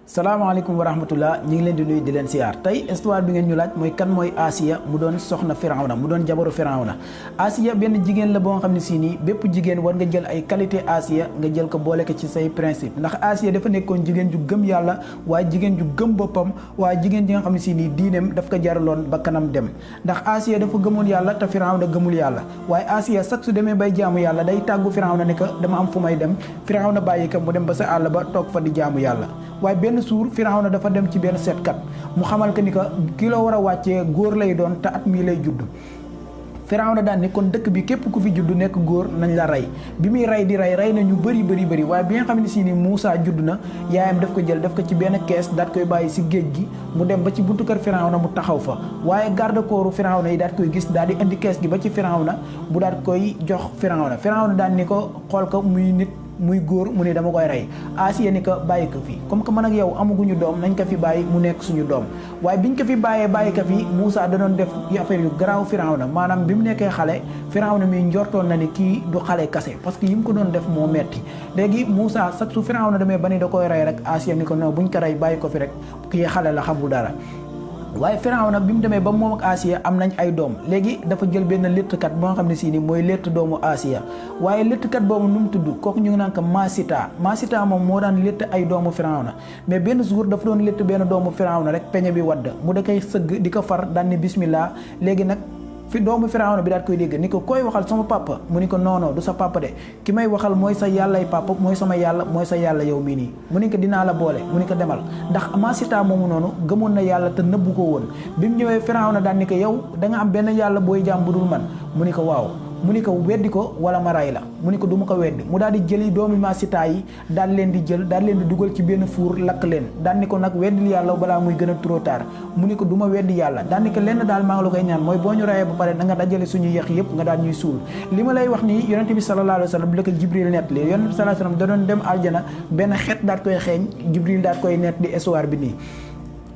salaamaaleykum wa rahmatullah ñi ngi leen di nuyu di leen siyaar tey histoire bi ngeen ñu laaj mooy kan mooy Asiya mu doon soxna Firawna mu doon jabaru Firawna. Asiya benn jigéen la boo nga xam ne si nii bépp jigéen war nga jël ay qualité Asiya nga jël ko boole ko ci say principe ndax Asiya dafa nekkoon jigéen ju gëm yàlla waaye jigéen ju gëm boppam waaye jigéen ji nga xam ne si nii diineem daf ko jaraloon ba kanam dem ndax Asiya dafa gëmoon yàlla te Firawna gëmul yàlla waaye Asiya sax su demee bay jaamu yàlla day tàggu Firawna ne ko dama am fu may dem Firawna bàyyi ko mu dem ba sa àll ba toog fa di jaamu yàlla. waaye benn suur Firawna dafa dem ci benn seetkat mu xamal ko ni ko ki la war a wàccee góor lay doon te at mii lay judd. Firawna daan ni kon dëkk bi képp ku fi judd nekk góor nañ la rey bi muy rey di rey na ñu bëri waaye bi nga xam ne si ni Moussa judd na yaayam daf ko jël def ko ci benn kees daat koy bàyyi si géej gi mu dem ba ci buntu kër Firawna mu taxaw fa waaye garde corps Firawna yi daat koy gis daal di indi kees gi ba ci Firawna bu daat koy jox Firawna daan ni ko xool ko muy nit muy góor mu ne dama koy rey Asiya ni ko bàyyi ko fi comme que man ak yow amaguñu doom nañ ko fi bàyyi mu nekk suñu doom waaye biñ ko fi bàyyi ko fi Moussa da doon def affaire yu garaaw Firawna maanaam bi mu nekkee xale Firawna mi njortoon na ni kii du xale kase parce que yi mu ko doon def moo metti léegi Moussa sax su Firawna demee ba ni da koy rey rek Asiya ni ko non buñ ko rey bàyyi ko fi rek kii xale la xamul dara waaye Firawna bi mu demee ba moom ak Asiya am nañ ay doom léegi dafa jël benn léttkat boo nga xam ne si ni mooy létt doomu Asiya waaye léttkat boobu nu mu tudd kooku ñu ngi naan ko Masita moom moo daan létt ay doomu Firawna mais benn jour dafa doon létt benn doomu Firawna rek peñe bi wadd mu da koy sëgg di ko far daan ni bismillah léegi nag fi doomu Firawna bi daat koy dégg ni ko koy waxal sama papa mu ni ko non du sa papa de ki may waxal mooy sa yàllay papa mooy sama yàlla mooy sa yàlla yow mii nii mu ni ko dinaa la boole mu ni ko demal ndax Masita moomu noonu gëmoon na yàlla te nëbbu ko woon bi mu ñëwee Firawna daan ni ko yow da nga am benn yàlla booy jaam bu dul man mu ni ko waaw mu ni ko weddi ko wala ma ray la mu ni ko du ma ko weddi mu daal di jëli doomi Masita yi daal leen di jël daal leen di dugal ci benn fuur lakk leen daan ni ko nag weddil yàlla balaa muy gën a trop tard mu ni ko du ma weddi yàlla daan ni ko lenn daal maa ngi la koy ñaan mooy boo ñu rayee ba pare da nga dajale suñu yex yëpp nga daal ñuy suul li ma lay wax nii yonente bi sallallahu alayhi wa sallam bi la ko Jibril nett li yonente bi sallallahu alayhi wa sallam da doon dem aljana benn xeet daat koy xeeñ Jibril daat koy nett di histoire bi nii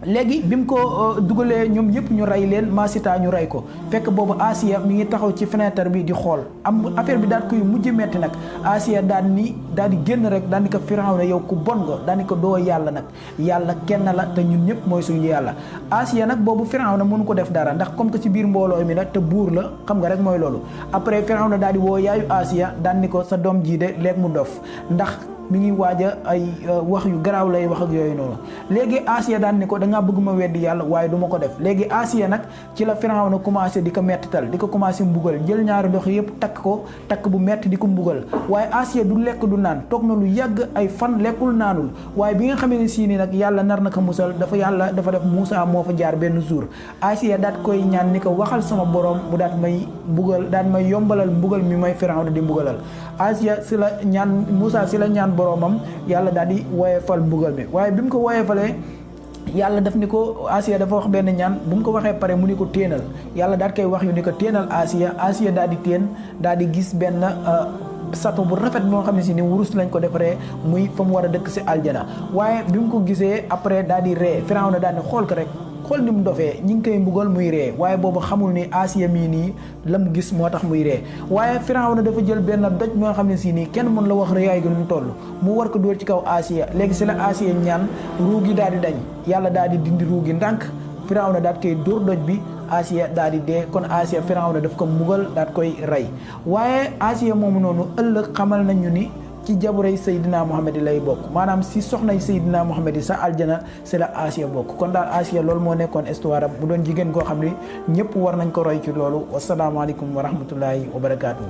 léegi bi mu ko dugalee ñoom yëpp ñu rey leen Masita ñu rey ko fekk boobu Asiya mi ngi taxaw ci fenêtre bi di xool am affaire bi daal koy mujj metti nag Asiya daal di génn rek daal di ko Firawna yow ku bon nga daal di ko doo yàlla nag yàlla kenn la te ñun ñëpp mooy suñu yàlla Asiya nag boobu Firawna mënu ko def dara ndax comme que ci biir mbooloo mi nag te buur la xam nga rek mooy loolu après Firawna daal di woo yaayu Asiya daal ni ko sa doom jii de léegi mu dof ndax mi ngi waaja ay wax yu garaaw lay wax ak yooyu noonu léegi Asiya daan ni ko da ngaa bëgg ma weddi yàlla waaye du ma ko def léegi Asiya nag ci la Firawna commencé di ko mettital di ko commencé mbugal jël ñaari dox yëpp takk bu metti di ko mbugal waaye Asiya du lekk du naan toog na lu yàgg ay fan lekkul naanul waaye bi nga xamee ne sii nii nag yàlla nar na ko musal yàlla dafa def Moussa moo fa jaar benn jour Asiya daat koy ñaan ni ko waxal sama borom mu daat may mbugal daat may yombalal mbugal mi may Firawna di mbugalal Asiya si la ñaan Moussa si la ñaan boromam yàlla daal di woyefal mbugal mi waaye bi mu ko woyefalee yàlla daf ni ko Asiya dafa wax benn ñaan bu mu ko waxee pare mu ni ko téenal yàlla daal koy wax yu ni ko téenal Asiya daal di téen daal di gis benn sato bu rafet moo xam ne si ni wurus lañ ko defaree muy fa mu war a dëkk si aljana waaye bi mu ko gisee après daal di ree Firawna daal di xool ko rek xool ni mu dofee ñi ngi koy mbugal muy ree waaye boobu xamul ni Asiya mii nii la mu gis moo tax muy ree waaye Firawna dafa jël benn doj moo xam ne si nii kenn mën la wax rëyaay gi nu mu toll mu war ko dóor ci kaw Asiya léegi si la Asiya ñaan ruu gi daal di dañ yàlla daal di dindi ruu gi ndànk Firawna daal koy dóor doj bi Asiya daal di dee kon Asiya Firawna daf ko mbugal daal koy rey waaye Asiya moomu noonu ëllëg xamal nañu ni ci jaburay Seydina Muhammad lay bokk maanaam si soxnay Seydina Muhammad sa aljana c'est la Asiya bokk kon daal Asiya loolu moo nekkoon histoire am mu doon jigéen koo xam ne ñëpp war nañ ko roy ci loolu wasalaamaaleykum wa rahmatullahi wa barakaatu.